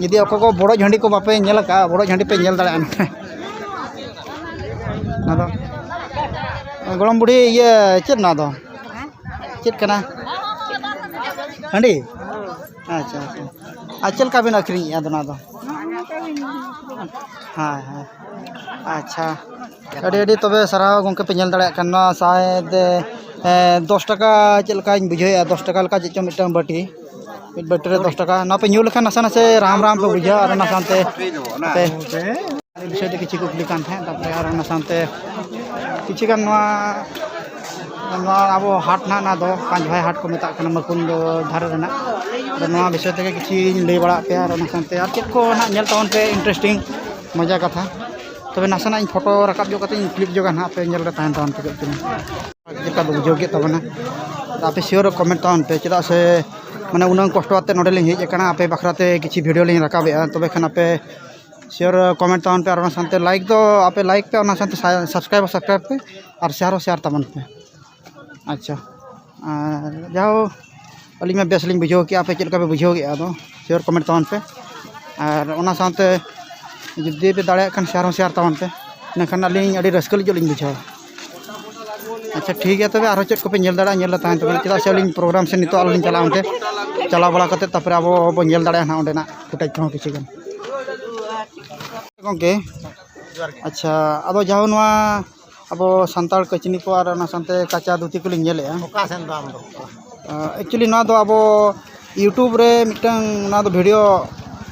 ᱡᱩᱫᱤ ᱚᱠᱚᱭ ᱠᱚ ᱵᱚᱲᱚ ᱡᱷᱟᱹᱱᱰᱤ ᱠᱚ ᱵᱟᱯᱮ ᱧᱮᱞ ᱟᱠᱟᱫᱼᱟ, ᱵᱚᱲᱚ ᱡᱷᱟᱹᱱᱰᱤ ᱯᱮ ᱧᱮᱞ ᱫᱟᱲᱮᱭᱟᱜᱼᱟ᱾ ᱚᱱᱟ ᱫᱚ ᱜᱚᱲᱚᱢ ᱵᱩᱲᱦᱤ, ᱤᱭᱟᱹ, ᱪᱮᱫ ᱱᱚᱣᱟ ᱫᱚ? ᱪᱮᱫ ᱠᱟᱱᱟ? ᱦᱟᱺᱰᱤ? ᱟᱪᱪᱷᱟ, ᱟᱪᱪᱷᱟ᱾ ᱟᱨ ᱪᱮᱫ ᱞᱮᱠᱟ ᱵᱤᱱ ᱟᱹᱠᱷᱨᱤᱧᱮᱫᱼᱟ ᱟᱫᱚ ᱱᱚᱣᱟ ᱫᱚ? ᱦᱮᱸ, ᱦᱮᱸ᱾ ᱟᱪᱪᱷᱟ, ᱟᱹᱰᱤ ᱟᱹᱰᱤ ᱛᱚᱵᱮ ᱥᱟᱨᱦᱟᱣ ᱜᱚᱢᱠᱮ ᱯᱮ ᱧᱮᱞ ᱫᱟᱲᱮᱭᱟᱜ ᱠᱟᱱ ᱱᱚᱣᱟ ᱥᱟᱭᱮᱫ, ᱮ, ᱫᱚᱥ ᱴᱟᱠᱟ ᱪᱮᱫ ᱞᱮᱠᱟᱧ ᱵᱩᱡᱷᱟᱹᱣᱮᱫᱼᱟ, ᱫᱚᱥ ᱴᱟᱠᱟ ᱞᱮᱠᱟ ᱪᱮᱫ ᱪᱚᱝ ᱢᱤᱫᱴᱟᱝ ᱵᱟᱹᱴᱤ, ᱢᱤᱫ ᱵᱟᱹᱴᱤ ᱨᱮ ᱫᱚᱥ ᱴᱟᱠᱟ᱾ ᱱᱚᱣᱟ ᱯᱮ ᱧᱩ ᱞᱮᱠᱷᱟᱱ ᱱᱟᱥᱮ ᱱᱟᱥᱮ ᱨᱟᱢ ᱨᱟᱢ ᱯᱮ ᱵᱩᱡᱷᱟᱹᱣᱟ, ᱟᱨ ᱚᱱᱟ ᱥᱟᱶᱛᱮ ᱟᱯᱮ ᱵᱤᱥᱚᱭ ᱛᱮ ᱠᱤᱪᱷᱩ ᱠᱩᱠᱞᱤ ᱠᱟᱱ ᱛᱟᱦᱮᱸᱫ, ᱛᱟᱨᱯᱚᱨᱮ ᱟᱨ ᱚᱱᱟ ᱥᱟᱶᱛᱮ ᱠᱤᱪᱷᱩ ᱜᱟᱱ ᱱᱚᱣᱟ, ᱱᱚᱣᱟ ᱟᱵᱚ ᱦᱟᱴ ᱱᱟᱦᱟᱜ, ᱱᱚᱣᱟ ᱫᱚ ᱯᱟᱸᱪ ᱵᱷᱟᱭ ᱦᱟᱴ ᱠᱚ ᱢᱮᱛᱟᱜ ᱠᱟᱱᱟ, ᱢᱟᱹᱠᱩᱱᱰ ᱫᱷᱟᱨᱮ ᱨᱮᱱᱟᱜ᱾ ᱟᱫᱚ ᱱᱚᱣᱟ ᱵᱤᱥᱚᱭ ᱛᱮᱜᱮ ᱠᱤᱪᱷᱩᱧ ᱞᱟᱹᱭ ᱵᱟᱲᱟᱣᱟᱫ ᱯᱮᱭᱟ, ᱟᱨ ᱚᱱᱟ ᱥᱟᱶᱛᱮ ᱟᱨ ᱪᱮᱫ ᱠᱚ ᱱᱟᱦᱟᱜ ᱧᱮᱞ ᱛᱟᱵᱚᱱ ᱯᱮ interesting ᱢᱚᱡᱟ ᱠᱟᱛᱷᱟ᱾ ᱛᱚᱵᱮ ᱱᱟᱥᱮᱱᱟᱜ ᱤᱧ ᱯᱷᱳᱴᱳ ᱨᱟᱠᱟᱵ ᱧᱚᱜ ᱠᱟᱛᱮ ᱤᱧ clip ᱧᱚᱜᱟ ᱱᱟᱦᱟᱜ, ᱟᱯᱮ ᱧᱮᱞ ᱨᱮ ᱛᱟᱦᱮᱱ ᱛᱟᱵᱚᱱ ᱯᱮ ᱪᱮᱫ ᱪᱚᱝ᱾ ᱪᱮᱫ ᱞᱮᱠᱟ ᱯᱮ ᱵᱩᱡᱷᱟᱹᱣ ᱠᱮᱫ ᱛᱟᱵᱚᱱᱟ? ᱟᱯᱮ sure comment ᱛᱟᱵᱚᱱ ᱯᱮ, ᱪᱮᱫᱟᱜ ᱥᱮ ᱢᱟᱱᱮ ᱩᱱᱟᱹᱝ ᱠᱚᱥᱴᱚ ᱠᱟᱛᱮ ᱱᱚᱰᱮ ᱞᱤᱧ ᱦᱮᱡ ᱟᱠᱟᱱᱟ, ᱟᱯᱮ ᱵᱟᱠᱷᱨᱟ ᱛᱮ ᱠᱤᱪᱷᱩ video ᱞᱤᱧ ᱨᱟᱠᱟᱵᱮᱜᱼᱟ᱾ ᱛᱚᱵᱮ ᱠᱷᱟᱱ ᱟᱯᱮ sure comment ᱛᱟᱵᱚᱱ ᱯᱮ, ᱟᱨ ᱚᱱᱟ ᱥᱟᱶᱛᱮ like ᱫᱚ ᱟᱯᱮ like ᱯᱮ, ᱚᱱᱟ ᱥᱟᱶᱛᱮ subscribe ᱦᱚᱸ subscribe ᱯᱮ, ᱟᱨ share ᱦᱚᱸ share ᱛᱟᱵᱚᱱ ᱯᱮ᱾ ᱟᱪᱪᱷᱟ, ᱟᱨ ᱡᱟᱦᱳ, ᱟᱹᱞᱤᱧ ᱢᱟ ᱵᱮᱥ ᱞᱤᱧ ᱵᱩᱡᱷᱟᱹᱣ ᱠᱮᱜᱼᱟ, ᱟᱯᱮ ᱪᱮᱫ ᱞᱮᱠᱟ ᱯᱮ ᱵᱩᱡᱷᱟᱹᱣ ᱠᱮᱜᱼᱟ? ᱟᱫᱚ sure comment ᱛᱟᱵᱚᱱ ᱯᱮ, ᱟᱨ ᱚᱱᱟ ᱥᱟᱶᱛᱮ ᱡᱩᱫᱤ ᱯᱮ ᱫᱟᱲᱮᱭᱟᱜ ᱠᱷᱟᱱ share ᱦᱚᱸ share ᱛᱟᱵᱚᱱ ᱯᱮ, ᱤᱱᱟᱹᱠᱷᱟᱱ ᱟᱹᱞᱤᱧ ᱟᱹᱰᱤ ᱨᱟᱹᱥᱠᱟᱹ ᱞᱤᱧ ᱧᱚᱜ ᱞᱤᱧ ᱵᱩᱡᱷᱟᱹᱣᱟ᱾ ᱟᱪᱪᱷᱟ, ᱴᱷᱤᱠ ᱜᱮᱭᱟ, ᱛᱚᱵᱮ ᱟᱨᱦᱚᱸ ᱪᱮᱫ ᱠᱚᱯᱮ ᱧᱮᱞ ᱫᱟᱲᱮᱭᱟᱜᱼᱟ, ᱧᱮᱞ ᱨᱮ ᱛᱟᱦᱮᱱ ᱛᱟᱵᱚᱱᱟ, ᱪᱮᱫᱟᱜ ᱥᱮ ᱟᱹᱞᱤᱧ program ᱥᱮᱫ ᱱᱤᱛᱚᱜ ᱟᱞᱚ ᱞᱤᱧ ᱪᱟᱞᱟᱜᱼᱟ, ᱚᱱᱛᱮ ᱪᱟᱞᱟᱣ ᱵᱟᱲᱟ ᱠᱟᱛᱮ ᱛᱟᱨᱯᱚᱨᱮ ᱟᱵᱚ ᱵᱚᱱ ᱧᱮᱞ ᱫᱟᱲᱮᱭᱟᱜᱼᱟ ᱱᱟᱦᱟᱜ ᱚᱸᱰᱮᱱᱟᱜ footage ᱠᱚᱦᱚᱸ ᱠᱤᱪᱷᱩ ᱜᱟᱱ᱾ ᱜᱚᱢᱠᱮ, ᱟᱪᱪᱷᱟ, ᱟᱫᱚ ᱡᱟᱦᱳ ᱱᱚᱣᱟ ᱟᱵᱚ ᱥᱟᱱᱛᱟᱲ ᱠᱟᱹᱪᱱᱤ ᱠᱚ ᱟᱨ ᱚᱱᱟ ᱥᱟᱶᱛᱮ ᱠᱟᱪᱟ ᱫᱷᱩᱛᱤ ᱠᱚᱞᱤᱧ ᱧᱮᱞᱮᱜᱼᱟ᱾ ᱚᱠᱟ ᱥᱮᱱ ᱫᱚ ᱟᱢ ᱫᱚ? ᱟᱸ, actually ᱱᱚᱣᱟ ᱫᱚ ᱟᱵᱚ YouTube ᱨᱮ ᱢᱤᱫᱴᱟᱝ ᱱᱚᱣᱟ ᱫᱚ video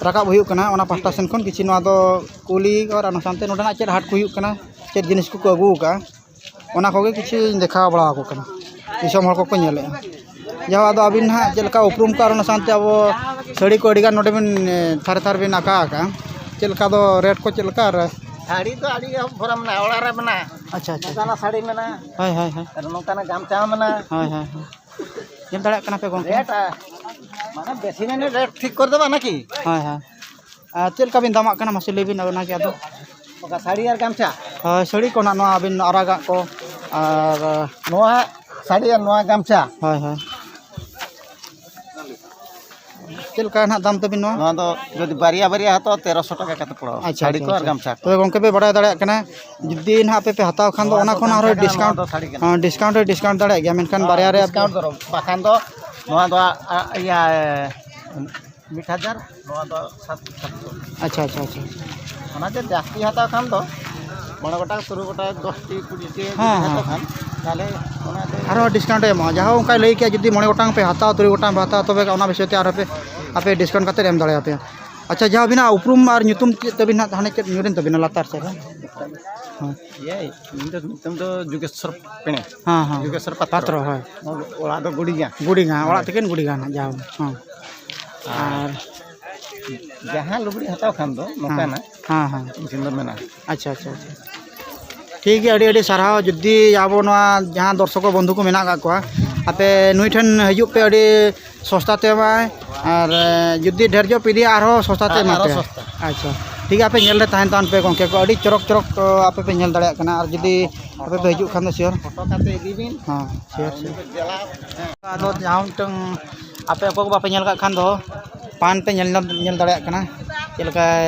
ᱨᱟᱠᱟᱵ ᱦᱩᱭᱩᱜ ᱠᱟᱱᱟ, ᱚᱱᱟ ᱯᱟᱦᱴᱟ ᱥᱮᱱ ᱠᱷᱚᱱ ᱠᱤᱪᱷᱩ ᱱᱚᱣᱟ ᱫᱚ ᱠᱩᱞᱤ ᱟᱨ ᱚᱱᱟ ᱥᱟᱶᱛᱮ ᱱᱚᱸᱰᱮᱱᱟᱜ ᱪᱮᱫ ᱦᱟᱴ ᱠᱚ ᱦᱩᱭᱩᱜ ᱠᱟᱱᱟ, ᱪᱮᱫ ᱡᱤᱱᱤᱥ ᱠᱚᱠᱚ ᱟᱹᱜᱩ ᱟᱠᱟᱫᱼᱟ, ᱚᱱᱟ ᱠᱚᱜᱮ ᱠᱤᱪᱷᱩᱧ ᱫᱮᱠᱷᱟᱣ ᱵᱟᱲᱟ ᱟᱠᱚ ᱠᱟᱱᱟ, ᱫᱤᱥᱚᱢ ᱦᱚᱲ ᱠᱚᱠᱚ ᱧᱮᱞᱮᱜᱼᱟ᱾ ᱡᱟᱦᱳ, ᱟᱫᱚ ᱟᱹᱵᱤᱱ ᱱᱟᱦᱟᱜ ᱪᱮᱫ ᱞᱮᱠᱟ ᱩᱯᱨᱩᱢ ᱠᱚ ᱟᱨ ᱚᱱᱟ ᱥᱟᱶᱛᱮ ᱟᱵᱚ ᱥᱟᱹᱲᱤ ᱠᱚ ᱟᱹᱰᱤ ᱜᱟᱱ ᱱᱚᱰᱮ ᱵᱤᱱ, ᱮ, ᱛᱷᱟᱨᱮ ᱛᱷᱟᱨᱮ ᱵᱤᱱ ᱟᱸᱠᱟ ᱟᱠᱟᱜᱼᱟ᱾ ᱪᱮᱫ ᱞᱮᱠᱟ ᱫᱚ ᱨᱮᱴ ᱠᱚ ᱪᱮᱫ ᱞᱮᱠᱟ? ᱟᱨ ᱥᱟᱹᱲᱤ ᱫᱚ ᱟᱹᱰᱤ ᱮᱦᱚᱵ ᱵᱷᱚᱨᱟ ᱢᱮᱱᱟᱜᱼᱟ, ᱚᱲᱟᱜ ᱨᱮ ᱢᱮᱱᱟᱜᱼᱟ᱾ ᱟᱪᱪᱷᱟ, ᱟᱪᱪᱷᱟ᱾ ᱱᱚᱝᱠᱟᱱᱟᱜ ᱥᱟᱹᱲᱤ ᱢᱮᱱᱟᱜᱼᱟ᱾ ᱦᱳᱭ, ᱦᱳᱭ, ᱦᱳᱭ᱾ ᱟᱨ ᱱᱚᱝᱠᱟᱱᱟᱜ ᱜᱟᱢᱪᱷᱟ ᱦᱚᱸ ᱢᱮᱱᱟᱜᱼᱟ᱾ ᱦᱳᱭ, ᱦᱳᱭ, ᱦᱳᱭ᱾ ᱧᱮᱞ ᱫᱟᱲᱮᱭᱟᱜ ᱠᱟᱱᱟ ᱯᱮ ᱜᱚᱝᱠᱮ? ᱨᱮᱴ, ᱟ, ᱢᱟᱱᱮ ᱵᱮᱥᱤ ᱢᱮᱱᱮ ᱨᱮᱴ ᱴᱷᱤᱠ ᱠᱚᱨ ᱫᱚ ᱵᱟᱝ ᱱᱟᱠᱤ? ᱦᱳᱭ, ᱦᱳᱭ᱾ ᱟᱨ ᱪᱮᱫ ᱞᱮᱠᱟ ᱵᱤᱱ ᱫᱟᱢᱟᱜ ᱠᱟᱱᱟ ᱢᱟᱥᱮ ᱞᱟᱹᱭ ᱵᱤᱱ ᱚᱱᱟᱜᱮ ᱟᱫᱚ? ᱚᱠᱟ ᱥᱟᱹᱲᱤ ᱟᱨ ᱜᱟᱢᱪᱷᱟ? ᱦᱳᱭ, ᱥᱟᱹᱲᱤ ᱠᱚ ᱱᱟᱜ ᱱᱚᱣᱟ ᱟᱹᱵᱤᱱ ᱟᱨᱟᱜᱟᱜ ᱠᱚ ᱟᱨ ᱱᱚᱣᱟ ᱥᱟᱹᱲᱤ ᱟᱨ ᱱᱚᱣᱟ ᱜᱟᱢᱪᱷᱟ᱾ ᱦᱳᱭ, ᱦᱳᱭ᱾ ᱪᱮᱫ ᱞᱮᱠᱟ ᱱᱟᱜ ᱫᱟᱢ ᱛᱟᱹᱵᱤᱱ ᱱᱚᱣᱟ? ᱱᱚᱣᱟ ᱫᱚ ᱡᱩᱫᱤ ᱵᱟᱨᱭᱟ ᱵᱟᱨᱭᱟ ᱦᱟᱛᱟᱣᱟ, ᱛᱮᱨᱚᱥᱚ ᱴᱟᱠᱟ ᱠᱟᱛᱮ ᱯᱟᱲᱟᱜᱼᱟ᱾ ᱟᱪᱪᱷᱟ, ᱥᱟᱹᱲᱤ ᱟᱪᱪᱷᱟ, ᱠᱚ ᱟᱨ ᱟᱪᱪᱷᱟ᱾ ᱜᱟᱢᱪᱷᱟ ᱠᱚ᱾ ᱛᱚᱵᱮ ᱜᱚᱝᱠᱮ ᱯᱮ ᱵᱟᱲᱟᱭ ᱫᱟᱲᱮᱭᱟᱜ ᱠᱟᱱᱟ, ᱡᱩᱫᱤ ᱱᱟᱦᱟᱜ ᱟᱯᱮ ᱯᱮ ᱦᱟᱛᱟᱣ ᱠᱷᱟᱱ ᱫᱚ ᱱᱚᱣᱟ ᱚᱱᱟ ᱫᱚ ᱠᱷᱚᱱ ᱟᱨᱦᱚᱸ ᱜᱟᱢᱪᱷᱟ ᱠᱟᱱᱟ, ᱱᱚᱣᱟ ᱰᱤᱥᱠᱟᱣᱩᱱᱴ, ᱫᱚ ᱥᱟᱹᱲᱤ ᱠᱟᱱᱟ᱾ ᱦᱮᱸ, ᱰᱤᱥᱠᱟᱣᱩᱱᱴ ᱨᱮ ᱰᱤᱥᱠᱟᱣᱩᱱᱴ ᱫᱟᱲᱮᱭᱟᱜ ᱜᱮᱭᱟ, ᱢᱮᱱᱠᱷᱟᱱ ᱦᱮᱸ, ᱵᱟᱨᱭᱟ ᱨᱮ ᱰᱤᱥᱠᱟᱣᱩᱱᱴ ᱫᱚ ᱵᱟᱠᱷᱟᱱ ᱫᱚ ᱱᱚᱣᱟ ᱫᱚ, ᱟ, ᱤᱭᱟᱹ, ᱢᱤᱫ ᱦᱟᱡᱟᱨ, ᱱᱚᱣᱟ ᱫᱚ ᱥᱟᱛ, ᱥᱟᱛᱥᱚ᱾ ᱟᱪᱪᱷᱟ, ᱟᱪᱪᱷᱟ, ᱟᱪᱪᱷᱟ᱾ ᱚᱱᱟ ᱡᱮ ᱡᱟᱹᱥᱛᱤ ᱦᱟᱛᱟᱣ ᱠᱷᱟᱱ ᱫᱚ ᱢᱚᱬᱮ ᱜᱚᱴᱟᱝ, ᱛᱩᱨᱩᱭ ᱜᱚᱴᱟᱝ, ᱫᱚᱥ ᱴᱤ, ᱠᱩᱲᱤ ᱴᱤ ᱦᱮᱸ, ᱦᱟᱛᱟᱣ ᱦᱮᱸ, ᱠᱷᱟᱱ, ᱛᱟᱦᱚᱞᱮ ᱚᱱᱟ ᱫᱚ ᱟᱨᱦᱚᱸ ᱰᱤᱥᱠᱟᱣᱩᱱᱴ ᱮ ᱮᱢᱚᱜᱼᱟ᱾ ᱡᱟᱦᱟᱸ ᱚᱱᱠᱟᱭ ᱞᱟᱹᱭ ᱠᱮᱜᱼᱟ, ᱡᱩᱫᱤ ᱢᱚᱬᱮ ᱜᱚᱴᱟᱝ ᱯᱮ ᱦᱟᱛᱟᱣᱟ, ᱛᱩᱨᱩᱭ ᱜᱚᱴᱟᱝ ᱯᱮ ᱦᱟᱛᱟᱣᱟ, ᱛᱚᱵᱮ ᱚᱱᱟ ᱵᱤᱥᱚᱭ ᱛᱮ ᱟᱨᱦᱚᱸ ᱯᱮ, ᱟᱯᱮ ᱰᱤᱥᱠᱟᱣᱩᱱᱴ ᱠᱟᱛᱮ ᱮᱢ ᱫᱟᱲᱮᱭᱟᱯᱮᱭᱟ᱾ ᱟᱪᱪᱷᱟ, ᱡᱟᱦᱟᱸ ᱟᱹᱵᱤᱱᱟᱜ ᱩᱯᱨᱩᱢ ᱟᱨ ᱧᱩᱛᱩᱢ ᱪᱮᱫ ᱛᱟᱹᱵᱤᱱ ᱦᱟᱸᱜ, ᱦᱟᱱᱮ ᱪᱮᱫ ᱧᱩᱨᱮᱱ ᱛᱟᱹᱵᱤᱱᱟ ᱞᱟᱛᱟᱨ ᱥᱮᱫ ᱨᱮ? ᱦᱮᱸ᱾ ᱤᱭᱟᱹ, ᱤᱧ ᱫᱚ ᱧᱩᱛᱩᱢ ᱫᱚ ᱡᱩᱜᱮᱥᱥᱚᱨ ᱯᱮᱬᱮ᱾ ᱦᱮᱸ, ᱦᱮᱸ᱾ ᱡᱩᱜᱮᱥᱥᱚᱨ ᱯᱟᱛᱨᱚ᱾ ᱯᱟᱛᱨᱚ, ᱦᱳᱭ᱾ ᱚᱲᱟᱜ ᱫᱚ ᱜᱩᱰᱤᱜᱟ᱾ ᱜᱩᱰᱤᱜᱟ, ᱦᱳᱭ᱾ ᱚᱲᱟᱜ ᱛᱟᱹᱠᱤᱱ ᱜᱩᱰᱤᱜᱟ ᱱᱟᱜ, ᱡᱟᱦᱟᱸ, ᱦᱮᱸ᱾ ᱟᱨ ᱟᱨ ᱡᱟᱦᱟᱸ ᱞᱩᱜᱽᱲᱤ ᱦᱟᱛᱟᱣ ᱠᱷᱟᱱ ᱫᱚ ᱦᱮᱸ, ᱱᱚᱝᱠᱟᱱᱟᱜ, ᱦᱮᱸ, ᱦᱮᱸ᱾ ᱤᱧ ᱴᱷᱮᱱ ᱫᱚ ᱢᱮᱱᱟᱜᱼᱟ᱾ ᱟᱪᱪᱷᱟ, ᱟᱪᱪᱷᱟ, ᱟᱪᱪᱷᱟ᱾ ᱴᱷᱤᱠ ᱜᱮᱭᱟ, ᱟᱹᱰᱤ ᱟᱹᱰᱤ ᱥᱟᱨᱦᱟᱣ᱾ ᱡᱩᱫᱤ ᱟᱵᱚ ᱱᱚᱣᱟ ᱡᱟᱦᱟᱸ ᱫᱚᱨᱥᱚᱠ ᱵᱚᱱᱫᱷᱩ ᱠᱚ ᱢᱮᱱᱟᱜ ᱟᱠᱟᱫ ᱠᱚᱣᱟ, ᱟᱯᱮ ᱱᱩᱭ ᱴᱷᱮᱱ ᱦᱤᱡᱩᱜ ᱯᱮ, ᱟᱹᱰᱤ ᱥᱚᱥᱛᱟ ᱛᱮ ᱮᱢᱟᱭ᱾ ᱟᱨ, ᱮ, ᱡᱩᱫᱤ ᱰᱷᱮᱨ ᱧᱚᱜ ᱯᱮ ᱤᱫᱤᱭᱟ, ᱟᱨᱦᱚᱸ ᱥᱚᱥᱛᱟ ᱛᱮ ᱟᱨ-, ᱮᱢᱟ ᱟᱨᱦᱚᱸ ᱯᱮᱭᱟ᱾ ᱥᱚᱥᱛᱟ᱾ ᱟᱪᱪᱷᱟ, ᱴᱷᱤᱠ ᱜᱮᱭᱟ, ᱟᱯᱮ ᱧᱮᱞ ᱨᱮ ᱛᱟᱦᱮᱱ ᱛᱟᱵᱚᱱ ᱯᱮ ᱜᱚᱢᱠᱮ ᱠᱚ, ᱟᱹᱰᱤ ᱪᱚᱨᱚᱠ ᱪᱚᱨᱚᱠ ᱠᱚ ᱟᱯᱮ ᱯᱮ ᱧᱮᱞ ᱫᱟᱲᱮᱭᱟᱜ ᱠᱟᱱᱟ᱾ ᱟᱨ ᱡᱩᱫᱤ ᱟᱯᱮ ᱯᱮ ᱦᱤᱡᱩᱜ ᱠᱷᱟᱱ ᱫᱚ ᱥᱤᱭᱳᱨ᱾ ᱯᱷᱳᱴᱳ ᱠᱟᱛᱮ ᱤᱫᱤ ᱵᱤᱱ᱾ ᱦᱮᱸ, ᱥᱤᱭᱳᱨ, ᱟᱨ ᱩᱱᱤ ᱥᱤᱭᱳᱨ᱾ ᱠᱚ ᱪᱟᱞᱟᱣ᱾ ᱟᱫᱚ ᱡᱟᱦᱟᱸ ᱢᱤᱫᱴᱟᱝ ᱟᱯᱮ ᱚᱠᱚᱭ ᱠᱚ ᱵᱟᱯᱮ ᱧᱮᱞ ᱠᱟᱜ ᱠᱷᱟᱱ ᱫᱚ, ᱯᱟᱱ ᱯᱮ ᱧᱮᱞ, ᱧᱮᱞ ᱫᱟᱲᱮᱭᱟᱜ ᱠᱟᱱᱟ ᱪᱮᱫ ᱞᱮᱠᱟᱭ,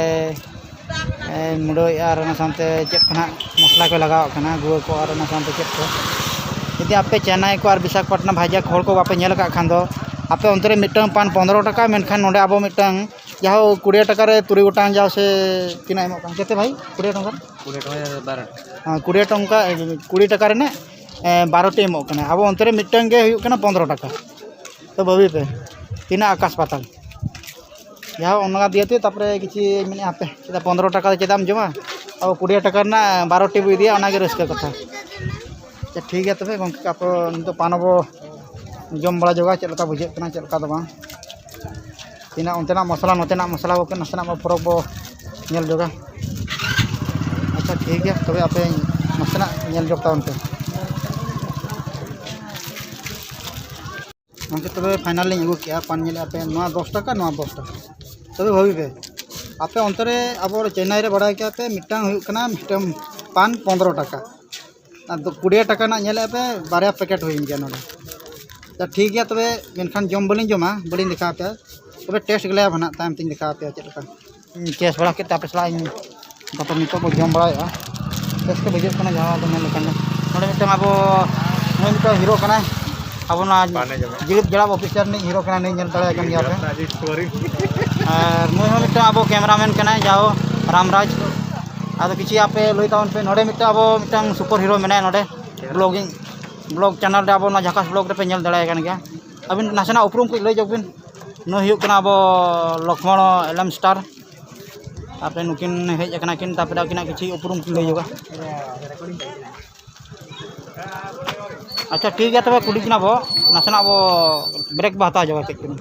ᱮ, ᱢᱩᱰᱟᱹᱣᱮᱫᱼᱟ ᱟᱨ ᱚᱱᱟ ᱥᱟᱶᱛᱮ ᱪᱮᱫ ᱠᱚ ᱱᱟᱦᱟᱜ ᱢᱚᱥᱞᱟ ᱠᱚᱭ ᱞᱟᱜᱟᱣᱟᱜ ᱠᱟᱱᱟ, ᱜᱩᱣᱟᱹ ᱠᱚ ᱟᱨ ᱚᱱᱟ ᱥᱟᱶᱛᱮ ᱪᱮᱫ ᱠᱚ᱾ ᱡᱩᱫᱤ ᱟᱯᱮ ᱪᱮᱱᱱᱟᱭ ᱠᱚ ᱟᱨ ᱵᱤᱥᱟᱠᱷᱟᱯᱟᱴᱱᱟ ᱵᱷᱟᱭᱡᱟᱠ ᱦᱚᱲ ᱠᱚ ᱵᱟᱯᱮ ᱧᱮᱞ ᱟᱠᱟᱫ ᱠᱷᱟᱱ ᱫᱚ, ᱟᱯᱮ ᱚᱱᱛᱮ ᱨᱮ ᱢᱤᱫᱴᱟᱝ ᱯᱟᱱ ᱯᱚᱱᱫᱽᱨᱚ ᱴᱟᱠᱟ, ᱢᱮᱱᱠᱷᱟᱱ ᱱᱚᱰᱮ ᱟᱵᱚ ᱢᱤᱫᱴᱟᱝ ᱡᱟᱦᱳ ᱠᱩᱲᱤ ᱴᱟᱠᱟ ᱨᱮ ᱛᱩᱨᱩᱭ ᱜᱚᱴᱟᱝ ᱡᱟᱦᱳ ᱥᱮ ᱛᱤᱱᱟᱹᱜ ᱮᱢᱚᱜ ᱠᱟᱱᱟ? ᱪᱮᱫ ᱛᱮ ᱵᱷᱟᱭ? ᱠᱩᱲᱤ ᱴᱟᱠᱟ ᱨᱮ? ᱠᱩᱲᱤ ᱴᱟᱠᱟ ᱨᱮ ᱵᱟᱨᱚ ᱴᱤ᱾ ᱦᱮᱸ, ᱠᱩᱲᱤ ᱴᱟᱠᱟ, ᱠᱩᱲᱤ ᱴᱟᱠᱟ ᱨᱮᱱᱟᱜ, ᱮ, ᱵᱟᱨᱚ ᱴᱤ ᱮᱢᱚᱜ ᱠᱟᱱᱟ᱾ ᱟᱵᱚ ᱚᱱᱛᱮ ᱨᱮ ᱢᱤᱫᱴᱟᱝ ᱜᱮ ᱦᱩᱭᱩᱜ ᱠᱟᱱᱟ ᱯᱚᱱᱫᱽᱨᱚ ᱴᱟᱠᱟ᱾ ᱛᱚ ᱵᱷᱟᱹᱵᱤ ᱯᱮ, ᱛᱤᱱᱟᱹᱜ ᱟᱠᱟᱥ ᱯᱟᱛᱟᱞ᱾ ᱡᱟᱦᱳ ᱚᱱᱟ ᱫᱤᱭᱮ ᱛᱮ ᱛᱟᱨᱯᱚᱨᱮ ᱠᱤᱪᱷᱩ ᱢᱮᱱᱮᱫᱼᱟ ᱦᱟᱯᱮ, ᱪᱮᱫᱟᱜ ᱯᱚᱱᱫᱽᱨᱚ ᱴᱟᱠᱟ ᱨᱮ ᱪᱮᱫᱟᱜ ᱮᱢ ᱡᱚᱢᱟ? ᱟᱵᱚ ᱠᱩᱲᱤ ᱴᱟᱠᱟ ᱨᱮᱱᱟᱜ ᱵᱟᱨᱚ ᱴᱤ ᱵᱚ ᱤᱫᱤᱭᱟ, ᱚᱱᱟᱜᱮ ᱨᱟᱹᱥᱠᱟᱹ ᱠᱟᱛᱷᱟ᱾ ᱟᱪᱪᱷᱟ, ᱴᱷᱤᱠ ᱜᱮᱭᱟ ᱛᱚᱵᱮ ᱜᱚᱢᱠᱮ, ᱟᱯᱮ ᱱᱤᱛᱚᱜ ᱯᱟᱱ ᱵᱚ ᱡᱚᱢ ᱵᱟᱲᱟ ᱡᱚᱜᱟ, ᱪᱮᱫ ᱞᱮᱠᱟ ᱵᱩᱡᱷᱟᱹᱜ ᱠᱟᱱᱟ, ᱪᱮᱫ ᱞᱮᱠᱟ ᱫᱚ ᱵᱟᱝ᱾ ᱛᱤᱱᱟᱹᱜ ᱚᱱᱛᱮᱱᱟᱜ ᱢᱚᱥᱞᱟ, ᱱᱚᱛᱮᱱᱟᱜ ᱢᱚᱥᱞᱟ ᱠᱚ ᱱᱟᱥᱮᱱᱟᱜ ᱵᱚ ᱯᱷᱚᱨᱚᱠ ᱵᱚ ᱧᱮᱞ ᱡᱚᱜᱟ᱾ ᱟᱪᱪᱷᱟ, ᱴᱷᱤᱠ ᱜᱮᱭᱟ, ᱛᱚᱵᱮ ᱟᱯᱮ ᱱᱟᱥᱮᱱᱟᱜ ᱧᱮᱞ ᱡᱚᱜ ᱛᱟᱵᱚᱱ ᱯᱮ᱾ ᱜᱚᱢᱠᱮ, ᱛᱚᱵᱮ final ᱞᱤᱧ ᱟᱹᱜᱩ ᱠᱮᱜᱼᱟ, ᱯᱟᱱ ᱧᱮᱞᱮᱜᱼᱟ ᱯᱮ, ᱱᱚᱣᱟ ᱫᱚᱥ ᱴᱟᱠᱟ, ᱱᱚᱣᱟ ᱫᱚᱥ ᱴᱟᱠᱟ᱾ ᱛᱚᱵᱮ ᱵᱷᱟᱹᱵᱤ ᱯᱮ, ᱟᱯᱮ ᱚᱱᱛᱮ ᱨᱮ ᱟᱵᱚ ᱪᱮᱱᱱᱟᱭ ᱨᱮ ᱵᱟᱲᱟᱭ ᱠᱮᱜᱼᱟ ᱯᱮ, ᱢᱤᱫᱴᱟᱝ ᱦᱩᱭᱩᱜ ᱠᱟᱱᱟ, ᱢᱤᱫᱴᱟᱝ ᱯᱟᱱ ᱯᱚᱱᱫᱽᱨᱚ ᱴᱟᱠᱟ, ᱟᱨ ᱫᱚ ᱠᱩᱲᱤ ᱴᱟᱠᱟ ᱨᱮᱱᱟᱜ ᱧᱮᱞᱮᱜᱼᱟ ᱯᱮ, ᱵᱟᱨᱭᱟ packet ᱦᱩᱭᱮᱱ ᱜᱮᱭᱟ ᱱᱚᱰᱮ᱾ ᱟᱪᱪᱷᱟ, ᱴᱷᱤᱠ ᱜᱮᱭᱟ, ᱛᱚᱵᱮ ᱢᱮᱱᱠᱷᱟᱱ ᱡᱚᱢ ᱵᱟᱹᱞᱤᱧ ᱡᱚᱢᱟ, ᱵᱟᱹᱞᱤᱧ ᱫᱮᱠᱷᱟᱣ ᱟᱯᱮᱭᱟ, ᱛᱚᱵᱮ taste ᱜᱮᱞᱟᱭᱟ ᱱᱟᱜ, ᱛᱟᱭᱚᱢ ᱛᱤᱧ ᱫᱮᱠᱷᱟᱣ ᱟᱯᱮᱭᱟ ᱪᱮᱫ ᱞᱮᱠᱟ᱾ ᱤᱧ taste ᱵᱟᱲᱟ ᱠᱮᱫ ᱛᱮ ᱟᱯᱮ ᱥᱟᱞᱟᱜ ᱤᱧ ᱜᱟᱯᱟ ᱱᱤᱛᱚᱜ ᱵᱚ ᱡᱚᱢ ᱵᱟᱲᱟᱭᱮᱫᱼᱟ᱾ ᱵᱮᱥ ᱜᱮ ᱵᱩᱡᱷᱟᱹᱜ ᱠᱟᱱᱟ ᱡᱟᱦᱟᱸ ᱫᱚ ᱢᱮᱱ ᱞᱮᱠᱷᱟᱱ ᱫᱚ᱾ ᱱᱚᱰᱮ ᱢᱤᱫᱴᱟᱝ ᱟᱵᱚ ᱱᱩᱭ ᱢᱤᱫᱴᱟᱝ hero ᱠᱟᱱᱟᱭ, ᱟᱵᱚ ᱱᱚᱣᱟ ᱵᱟᱱᱮ ᱡᱚᱢᱟ᱾ ᱡᱤᱞᱤᱯ ᱡᱟᱲᱟᱯ officer ᱨᱤᱱᱤᱡ hero ᱠᱟᱱᱟᱭ, ᱱᱩᱭ ᱧᱮᱞ ᱫᱟᱲᱮᱭᱟᱭ ᱠᱟᱱ ᱜᱮᱭᱟ ᱯᱮ᱾ ᱡᱚᱢ ᱨᱮᱱᱟᱜ ᱟᱹᱰᱤ ᱥᱩᱯᱟᱨᱤ᱾ ᱟᱨ ᱱᱩᱭ ᱦᱚᱸ ᱢᱤᱫᱴᱟᱝ ᱟᱵᱚ cameraman ᱠᱟᱱᱟᱭ, ᱡᱟᱦᱳ ᱨᱟᱢᱨᱟᱡᱽ᱾ ᱟᱫᱚ ᱠᱤᱪᱷᱩ ᱟᱯᱮ ᱞᱟᱹᱭ ᱛᱟᱵᱚᱱ ᱯᱮ, ᱱᱚᱰᱮ ᱢᱤᱫᱴᱟᱝ ᱟᱵᱚ ᱢᱤᱫᱴᱟᱝ super hero ᱢᱮᱱᱟᱭᱟ ᱱᱚᱰᱮ, vlogging, vlog channel ᱨᱮ ᱟᱵᱚ ᱱᱚᱣᱟ ᱡᱷᱟᱠᱟᱥ vlog ᱨᱮᱯᱮ ᱧᱮᱞ ᱫᱟᱲᱮᱭᱟᱭ ᱠᱟᱱ ᱜᱮᱭᱟ᱾ ᱟᱹᱵᱤᱱ ᱱᱟᱥᱮᱱᱟᱜ ᱩᱯᱨᱩᱢ ᱠᱚ ᱞᱟᱹᱭ ᱧᱚᱜ ᱵᱤᱱ᱾ ᱱᱩᱭ ᱦᱩᱭᱩᱜ ᱠᱟᱱᱟ ᱟᱵᱚ ᱞᱚᱠᱷᱢᱚᱬ ᱮᱞᱮᱢ star᱾ ᱛᱟᱯᱚᱨᱮ ᱱᱩᱠᱤᱱ ᱦᱮᱡ ᱟᱠᱟᱱᱟ ᱠᱤᱱ, ᱛᱟᱯᱚᱨᱮ ᱟᱹᱠᱤᱱᱟᱜ ᱠᱤᱪᱷᱩ ᱩᱯᱨᱩᱢ ᱠᱤᱱ ᱞᱟᱹᱭ ᱧᱚᱜᱟ᱾ ᱟᱪᱪᱷᱟ, ᱴᱷᱤᱠ ᱜᱮᱭᱟ, ᱛᱚᱵᱮ ᱠᱩᱞᱤ ᱠᱤᱱᱟ ᱵᱚ, ᱱᱟᱥᱮᱱᱟᱜ ᱵᱚ break ᱵᱚ ᱦᱟᱛᱟᱣ ᱧᱚᱜᱟ ᱠᱟᱹᱡ ᱪᱩᱞᱩᱝ᱾